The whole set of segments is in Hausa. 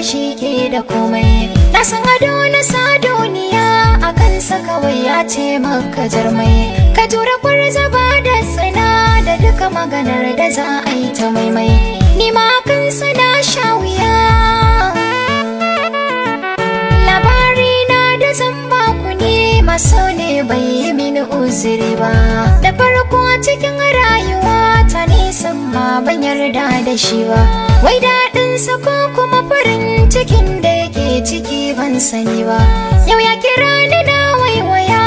shi ke da komai. Na san ado na sa duniya a kansa kawai ya ce maka jarmai. Ka tura kwarzaba da tsana da duka maganar da za a yi ta maimai. Ni ma kansa na sha wuya. Labari na da zan baku ne maso ne bai yi mini uzuri ba. Da farko cikin rayuwa ta nisan ma ban yarda da shi ba. Wai daɗinsa ko kuma farin cikin da yake ciki ban sani ba. Yau ya kira ni na waiwaya.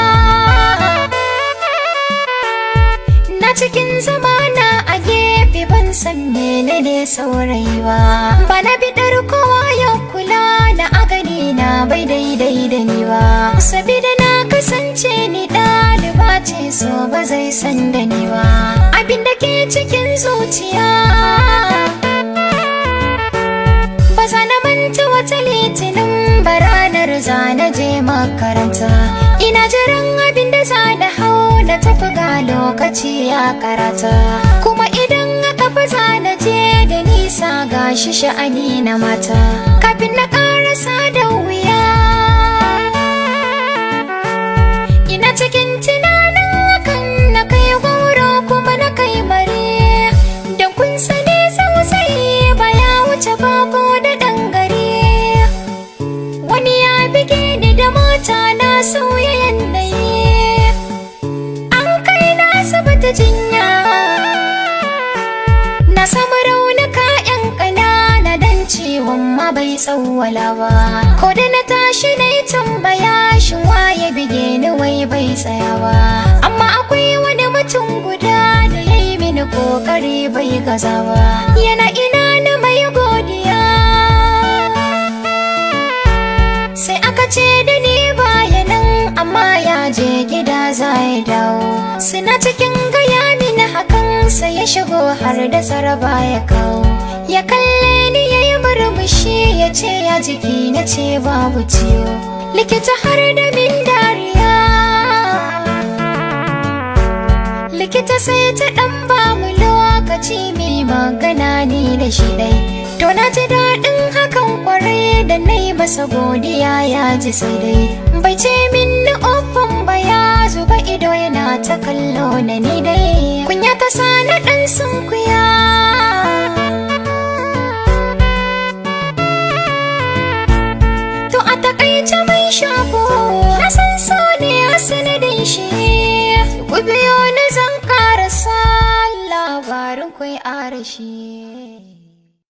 Na cikin zamana a gefe ban san menene saurayi ba. Ba na biɗar kowa ya kula na a gani na bai daidai da ni ba. Sabida na kasance ni ɗaliba ce so ba zai san da ni ba. Abin da ke cikin zuciya ba za na manta wata Litinin ba, ranar za na je makaranta. Ina jiran abin da za na hau na tafi ga lokaci ya karata. Kuma idan aka fi za na je da nisa ga shi sha'ani na mata. Kafin na karasa da wuya ina cikin tunanin hakan na kai goro kuma na kai mare. Don kun sani sosai baya wuce bako da ɗan gari. Wani ya bige ni da mota na sauya yanayi. An kai na asibiti jinya. Na samu raunuka 'yan ƙanana dan ciwon ma bai tsawwala ba. Ko da na tashi na yi tambaya shin waye bige ni wai bai tsaya ba. Amma akwai wani mutum guda da ya yi mini kokari bai gaza ba. Yana ina na mai godiya. Sai aka ce da ni baya nan amma ya je gida za ya dawo. Suna cikin gaya mini hakan sai ya shigo har da tsaraba ya kawo. Ya kalle ni ya yi murmushi ya ce ya jiki na ce babu ciwo. Likita har da min dariya. Likita sai ta ɗan bamu lokaci mai magana ni da shi dai. To na ji daɗin hakan kwarai da na yi masa godiya ya ji sai dai. Bai ce min na ofan ba ya zuba ido yana ta kallo na ni dai. Kunya ta sa na ɗan sunkuya. To a takaice mai shago na san so ne a sanadin shi. Ku biyo ni zan karasa labarin kwai arashi.